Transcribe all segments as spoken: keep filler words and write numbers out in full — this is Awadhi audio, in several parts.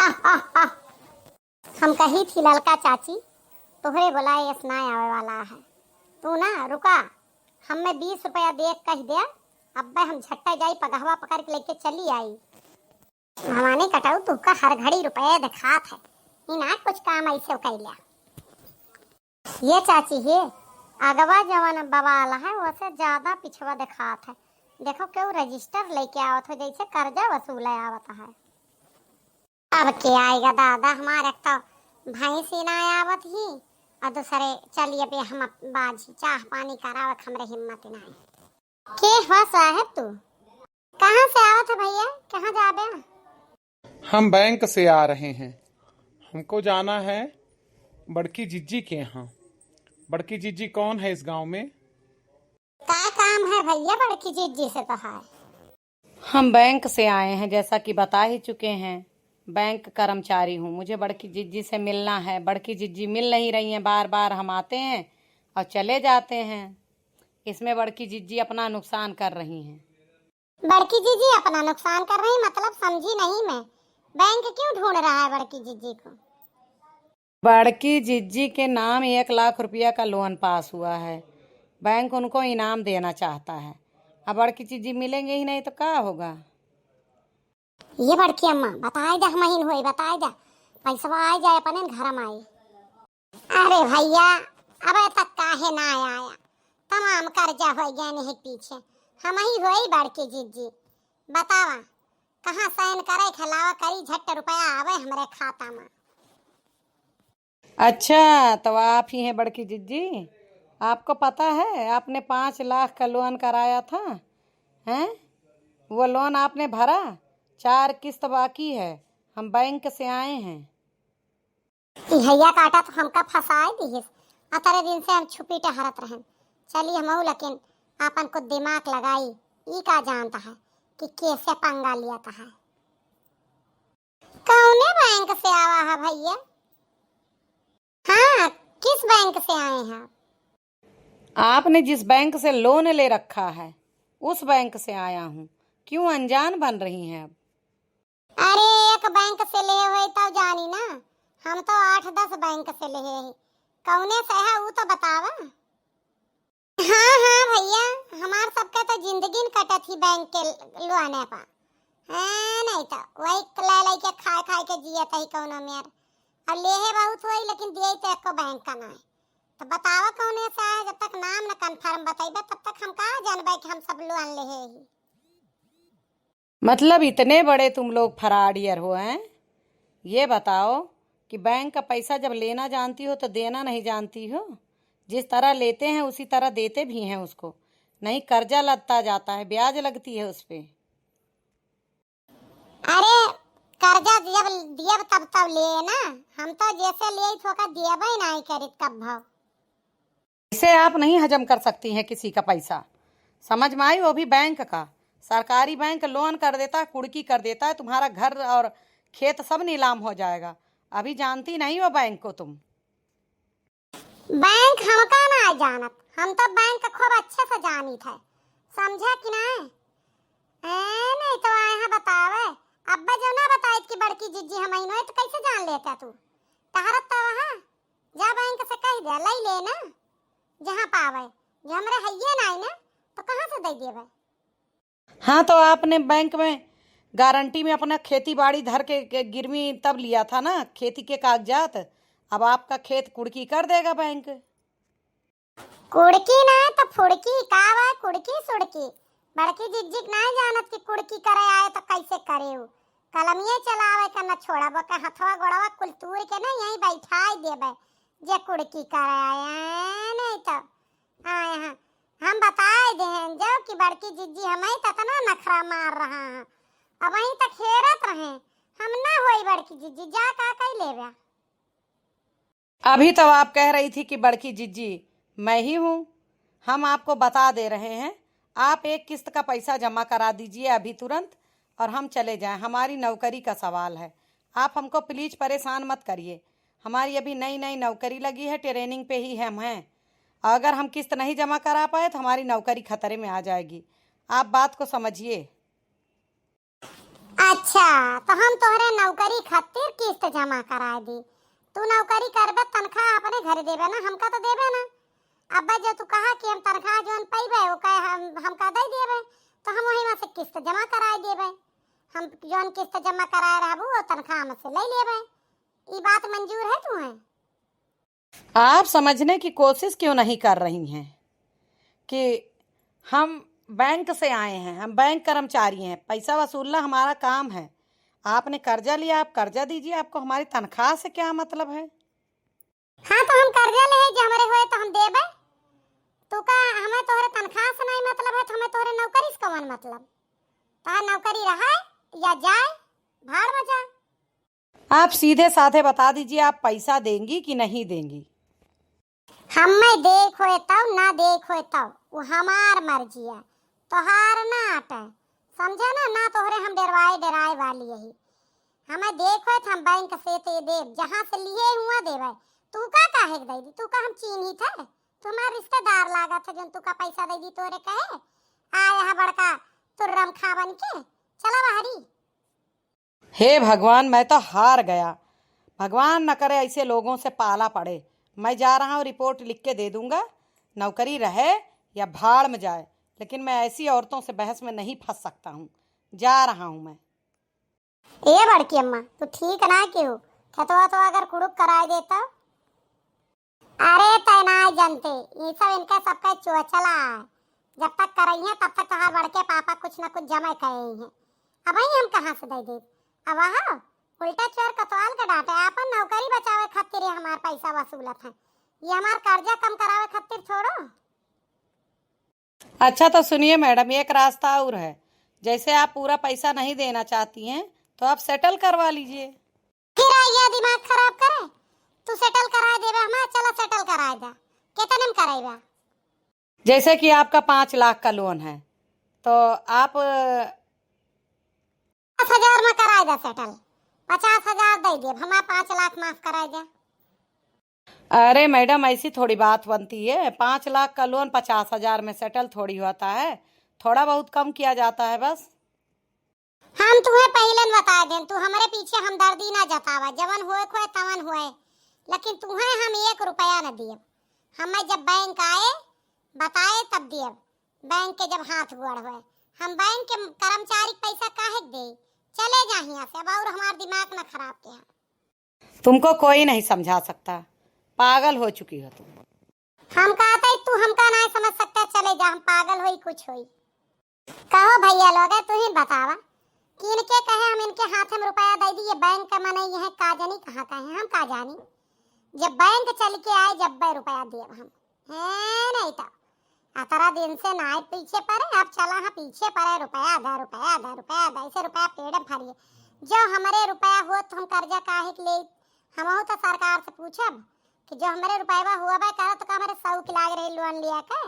हम कही थी ललका चाची, तोहरे बोलाए यस ना आवे वाला है। तू ना रुका, हमें बीस रुपया दे कह दे, अब्बे हम झट्टा जाई पगहवा पकड़ के लेके चली आई। भवानी कटाऊ तुहका हर घड़ी रुपया दिखात है, ई ना कुछ काम ऐसे कैला। ये चाची हे, अगवा जवन बवाल है, वसे ज्यादा पिछवा दिखात है। देखो, केहू रजिस्टर लेके आवत हो, जैसे कर्जा वसूले आवत है। अब के आएगा दादा, हमारे एक तो भैंस ही ना आवत ही, और दूसरे चलिए बे हम बाजी चाह पानी करावत, हमरे हिम्मत ना है। के हुआ साहब तू? कहाँ से आवत है भैया, कहाँ जाबे? हम बैंक से आ रहे हैं, हमको जाना है बड़की जिज्जी के यहाँ। बड़की जिज्जी कौन है इस गांव में? का काम है भैया बड़की जिज्जी से तोहार? हम बैंक से आए हैं, जैसा कि बता ही चुके हैं, बैंक कर्मचारी हूँ। मुझे बड़की जिज्जी से मिलना है। बड़की जिज्जी मिल नहीं रही हैं, बार बार हम आते हैं और चले जाते हैं। इसमें बड़की जिज्जी अपना नुकसान कर रही हैं। बड़की जिज्जी अपना नुकसान कर रही, मतलब समझी नहीं मैं। बैंक क्यों ढूंढ रहा है बड़की जिज्जी को? बड़की जिज्जी के नाम एक लाख रुपया का लोन पास हुआ है, बैंक उनको इनाम देना चाहता है। अब बड़की जिज्जी मिलेंगे ही नहीं तो का होगा? ये बड़की अम्मा, बताए दे, हम ही होई, बताए दे, पैसवा आए जाए अपने घर में आई। अरे भैया, अब तक काहे ना आया? तमाम कर्जा हो गया नहीं पीछे, हम ही होई बड़की जिज्जी। बतावा, कहाँ साइन करे खिलावा करी, झट रुपया आवे हमरे खाता में। अच्छा, तो आप ही हैं बड़की जिज्जी? आपको पता है, आपने पाँच लाख का लोन कराया था, हैं? वो लोन आपने भरा? चार किस्त बाकी है। हम बैंक से आए हैं। ई हइया काटा तो हमका फंसाए दिहिस। अतरे दिन से हम छुपी टहरत रहन। चली हमहू लेकिन आपन कुछ दिमाग लगाई। ई का जानता है कि कैसे पंगा लिया था है। कौने बैंक से आवा है भैया? हाँ, किस बैंक से आए हैं आप? आपने जिस बैंक से लोन ले रखा है, उस बैंक से आया हूँ। क्यों अनजान बन रही हैं अब? अरे, एक बैंक से ले होई तब जानी ना, हम तो आठ दस बैंक से ले ही। कौने से है ऊ तो बतावा। हाँ हाँ भैया, हमार सबके तो जिंदगी न कटत ही बैंक के लोने पा। हाँ, नहीं तो वही ले ले के खाए खाए के जियत ही कौनो मेर। अब लेहे बहुत होई लेकिन दिए तो एको बैंक का ना है। तो बतावा कौने से है, जब तक नाम न कन्फर्म बतैबे तब तक हम कहाँ जानबे कि हम सब लोन लेहे ही। मतलब इतने बड़े तुम लोग फराडियर हो, हैं? ये बताओ कि बैंक का पैसा जब लेना जानती हो तो देना नहीं जानती हो? जिस तरह लेते हैं उसी तरह देते भी हैं उसको, नहीं कर्जा लगता जाता है, ब्याज लगती है उस पे। अरे, कर्जा जब दियब तब तब ले ना, हम तो जैसे ले थोका दियबे नहीं करित कब भाव। इसे आप नहीं हजम कर सकती हैं किसी का पैसा, समझ में आई? वो भी बैंक का। सरकारी बैंक लोन कर देता है, कुड़की कर देता है, तुम्हारा घर और खेत सब नीलाम हो जाएगा। अभी जानती नहीं हो बैंक को तुम। बैंक हमका ना जानत, हम तो बैंक खूब अच्छे से जानी थे, समझे कि नहीं? ए, नहीं तो आए हैं बतावे, अब्बा जो ना बताइत कि बड़की जिज्जी हम ही तो कैसे जान लेता तू? तहरत तो वहाँ जा बैंक से कह दे, ले ले ना, जहाँ पावे, जो हमरे हइये नाई ना, तो कहाँ से दे देवे? हाँ, तो आपने बैंक में गारंटी में अपना खेती बाड़ी धर के, के गिरवी तब लिया था ना, खेती के कागजात। अब आपका खेत कुड़की कर देगा बैंक। कुड़की ना तो फुड़की, का बा कुड़की सुड़की? बड़की जिज्जिक ना जानत कि कुड़की करे आए तो कैसे करे उ। कलमिये चलावे के न छोड़ब, ओके हथवा गोड़वा कुल तूर के ना यहीं बैठाई देबे, जे कुड़की करे आए, नहीं तो आए हैं। हम बताए देहें जो कि बड़की जिज्जी हमें ततना नखरा मार रहा है। अब वहीं तक हेरत रहे, हम ना होई बड़की जिज्जी, जा का कई लेबे। अभी तो आप कह रही थी कि बड़की जिज्जी मैं ही हूँ। हम आपको बता दे रहे हैं, आप एक किस्त का पैसा जमा करा दीजिए अभी तुरंत और हम चले जाएं। हमारी नौकरी का सवाल है, आप हमको प्लीज परेशान मत करिए। हमारी अभी नई नई नौकरी लगी है, ट्रेनिंग पे ही हम हैं। अगर हम किस्त नहीं जमा करा पाए तो हमारी नौकरी खतरे में आ जाएगी। आप बात को समझिए। अच्छा, तो हम तोहरे नौकरी खातिर किस्त जमा कराए दी। तू नौकरी करबे, तनख्वाह अपने घरे देबे ना, हमका तो देबे ना। अब जो तू कहा कि हम तनख्वाह जौन पइबे, ओका हम, हमका दे देबे, तो हम वही में से किस्त जमा कराए देबे। हम जौन किस्त जमा कराए रहबू, वो तनख्वाह हमसे ले लेबे। ई बात मंजूर है तुम्हें? आप समझने की कोशिश क्यों नहीं कर रही हैं कि हम बैंक से आए हैं, हम बैंक कर्मचारी हैं, पैसा वसूलना हमारा काम है। आपने कर्जा लिया, आप कर्जा दीजिए, आपको हमारी तनख्वाह से क्या मतलब है? हाँ, तो हम कर्जा ले हैं, जो हमरे होए तो हम देबे। तू का हमें तोहरे तनख्वाह से नहीं मतलब है, तो हमें तोहरे नौकरी से कौन मतलब? तोहार नौकरी रहे या जाए, भाड़ में जा। आप सीधे साधे बता दीजिए, आप पैसा देंगी कि नहीं देंगी? हमें देख होए तब, ना देख होए तब, वो हमार मर्जी है, तोहार ना आटे। समझे ना, ना तोहरे हम डेरवाए डेराए वाली यही। हमें देख होए तो हम बैंक से ते देब, जहाँ से लिए हुआ देबे। तू का काहे के दे दी? तू का हम चीन्ही थे? तू हमार रिश्तेदार लागत है, जौन तू का पैसा दे दी तोरे कहे? आ यहाँ बड़का तुर्रम खा बन के, चला बाहरी। हे भगवान, मैं तो हार गया। भगवान न करे ऐसे लोगों से पाला पड़े। मैं जा रहा हूँ, रिपोर्ट लिख के दे दूंगा, नौकरी रहे या भाड़ में जाए, लेकिन मैं ऐसी औरतों से बहस में नहीं फंस सकता हूँ। जा रहा हूँ मैं। ए बड़की अम्मा, तू ठीक ना केहू, खेतवा तो अगर कुड़ुक कराए देता। अरे तै ना जनते, ई सब इनके सबके चोचला है। जब तक करइहे तब तक तोहार बड़के पापा कुछ न कुछ जमा करे ही हैं। अब ही हम कहाँ से दे दे? अब वहाँ उल्टा चोर कोतवाल के डांटे, आपन नौकरी बचावे खातिर ये हमार पैसा वसूलत हैं, ये हमार कर्जा कम करावे खातिर छोड़ो। अच्छा तो सुनिए मैडम, एक रास्ता और है, जैसे आप पूरा पैसा नहीं देना चाहती हैं तो आप सेटल करवा लीजिए। फिर आइया दिमाग खराब करे, तू सेटल कराए देबे हमार, चला सेटल कराए दा। कितने में कराएबा? जैसे कि आपका पाँच लाख का लोन है तो आप पचास हजार में कराए दा सेटल, पचास हजार दे देब, हमार पाँच लाख माफ कराए दा। अरे मैडम, ऐसी थोड़ी बात बनती है, पाँच लाख का लोन पचास हजार में सेटल थोड़ी होता है, थोड़ा बहुत कम किया जाता है बस। हम तुहें पहिले न बता देन, तू हमरे पीछे हमदर्दी ना जतावा, जवन होए खोए तवन होए, लेकिन तुहें हम एक रुपया न दियब। हमें जब बैंक आए बताए तब दियब, बैंक के जब हाथ गोड़ होए। हम बैंक के कर्मचारी के पैसा काहे के देई? चले जा हियाँ से, अब और हमार दिमाग न खराब किया। तुमको कोई नहीं समझा सकता, पागल हो चुकी हो तुम। हम कहते तू हमका नहीं समझ सकता, चले जा, हम पागल होई कुछ होई। कहो भैया लोग, तू ही बतावा कि इनके कहे हम इनके हाथ में रुपया दे दिए, बैंक का मने ये है का जानी कहाँ का है, हम का जानी। जब बैंक चल के आए जब बे रुपया दिए हम, है नहीं तो अतरा दिन से नाय पीछे पड़े, अब चला हाँ पीछे पड़े, रुपया दा, रुपया दा, रुपया दा, ऐसे रुपया पेड़ में फरिए। जो हमरे रुपया होत हम कर्जा काहे के ले? हमहू तो सरकार से पूछब कि जो हमरे रुपया हुआ बे करत तो का हमरे सौ के लाग रही लोन लिया के?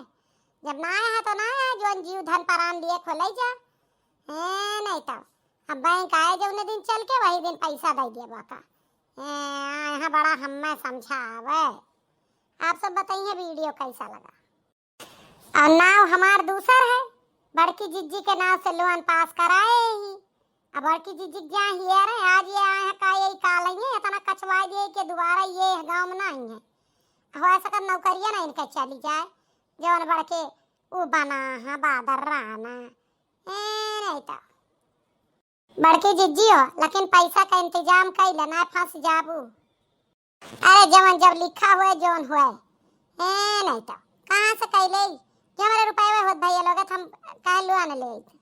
जब ना आया है तो ना आया, जो जीव धन परान लिए खोले जा। ए, नहीं तो अब बैंक आए जो उन्हें दिन चल के वही दिन पैसा दे दिया बाका। ए, आ, यहाँ बड़ा हमें समझावे। आप सब बताइए वीडियो कैसा लगा। और नाव हमार दूसर है, बड़की जिज्जी के नाव से लोन पास कराए ही। अब बड़की जिज्जी के जहाँ हियर है, आज ये आए हैं का यही काल ही है, इतना कचवा दिए कि दोबारा ये गाँव में नहीं है। हो सकत नौकरिया ना इनके चली जाए, जवन बड़के उ बना है बादर राना। ए, नहीं तो बड़की जिज्जी हो, लेकिन पैसा का इंतजाम कई ले, ना फंस जाबू। अरे जवन जब लिखा हुए जौन हुए, ए नहीं तो कहाँ से कई ले? जो हमारे रुपये होत भैया लोग हम काहे लोन ले?